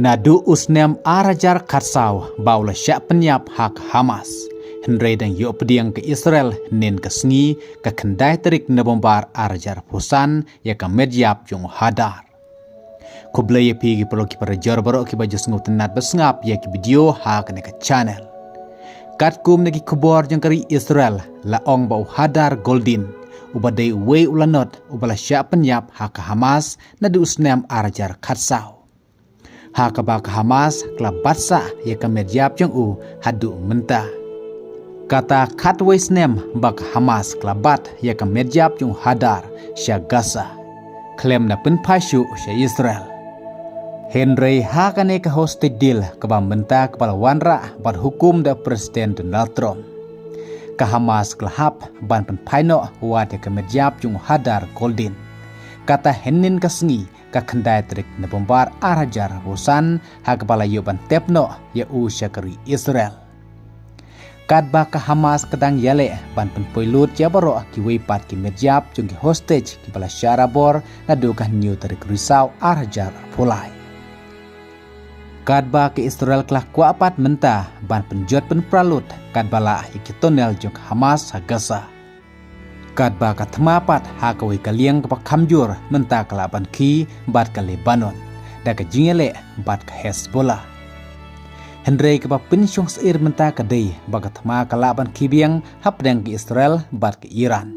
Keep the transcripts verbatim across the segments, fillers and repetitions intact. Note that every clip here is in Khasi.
Naduh u snem ar hajar khatsaw ba u la shah pynïap ha ka Hamas. Hynrei dang ïoh pdiang ka Israel hynnin ka sngi, ka khyndai tarik November ar hajar phew san ïa ka met ïap jong u Hadar. Khublei ïa phi ki paralok ki parajor baroh kiba ju sngewtynnat ba sngap ïa ki video ha kane ka channel. Katkum na ki khubor jong ka ri Israel, la ong ba u Hadar Goldin, uba dei uwei u lanot uba la shah pynïap ha ka Hamas naduh u snem ar hajar khatsaw. Ha kaba ka Hamas ka la bat sah ïa ka met ïap jong u haduh mynta. Kata khatwei snem ba ka Hamas ka la bat ïa ka met ïap jong u Hadar sha Gaza, khlem da pynphai shuh sha Israel. Hynrei ha kane ka hostage deal kaba mynta kaba la wanrah bad hukum da President Donald Trump, ka Hamas ka la hap ban pynphai noh wat ïa ka met ïap jong u Hadar Goldin, kata hynnin ka sngi, ka khyndai tarik November ar hajar phew san, ha kaba la ïoh ban tep noh ïa u sha ka ri Israel. Katba ka Hamas ka dang ïaleh ban pynpoi lut ïa baroh kiwei pat ki met ïap jong ki hostage kiba la shah rabor naduh ka hynñiew tarik Risaw ar hajar phew lai. Katba ka Israel ka la kwah pat mynta ban pynjot pynpra lut katba lah ïa ki tunnel jong ka Hamas ha Gaza. Katba ka thma pat ha kawei ka liang kaba kham jur mynta ka lah ban khie bad ka Lebanon da ka jingïaleh bad ka Hezbollah. Hynrei kaba pynshong syier mynta ka dei ba ka thma ka lah ban khie biang hapdeng ka Israel bad ka Iran,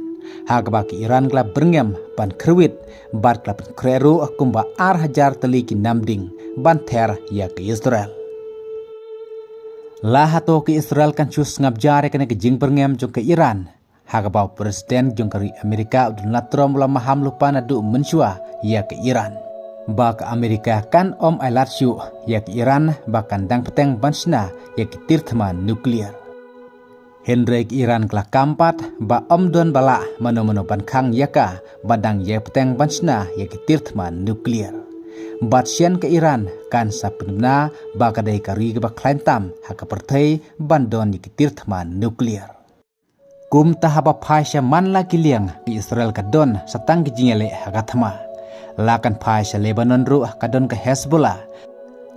ha kaba ka Iran ka la byrngem ban kyrwit bad ka la pynkhreh ruh kumba ar hajar tylli ki namding ban ther ïa ka Israel. La hato ka Israel kan shu sngap jar ïa kane ka jingbyrngem jong ka Iran, ha kaba u President jong ka ri Amerika u Donald Trump u la maham lypa naduh mynshuwa ïa ka Iran ba ka Amerika kan ym ailad shuh ïa ka Iran ba kan dang bteng ban shna ïa ki tir thma nuklear. Hynrei ka Iran ka la kam pat ba ym don ba lah mano mano ban khang ïa ka ba dang ïai bteng ban shna ïa ki tir thma nuklear. Bad shen ka Iran kan sa pynbna ba ka dei ka ri kaba khlaiñ tam ha ka pyrthei ban don ïa ki tir thma nuklear. Kumta haba phai sha man la ki liang ka Israel ka don sa tang ki jingïaleh ha ka thma. La kan phai sha Lebanon ruh ka don ka Hezbollah.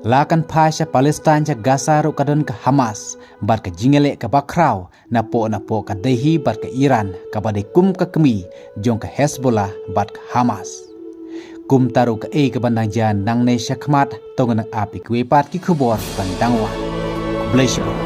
La kan phai sha Palestine sha Gaza ruh ka don ka Hamas. Bad ka jingïaleh kaba khraw napoh napoh ka dei hi bad ka Iran kaba dei kum ka kmie jong ka Hezbollah bad ka Hamas. Kumta ruh kaei kaban dang jia nangne shakhmat to ngin nang ap ïa kiwei pat ki khubor ban dang wan. Khublei shibun.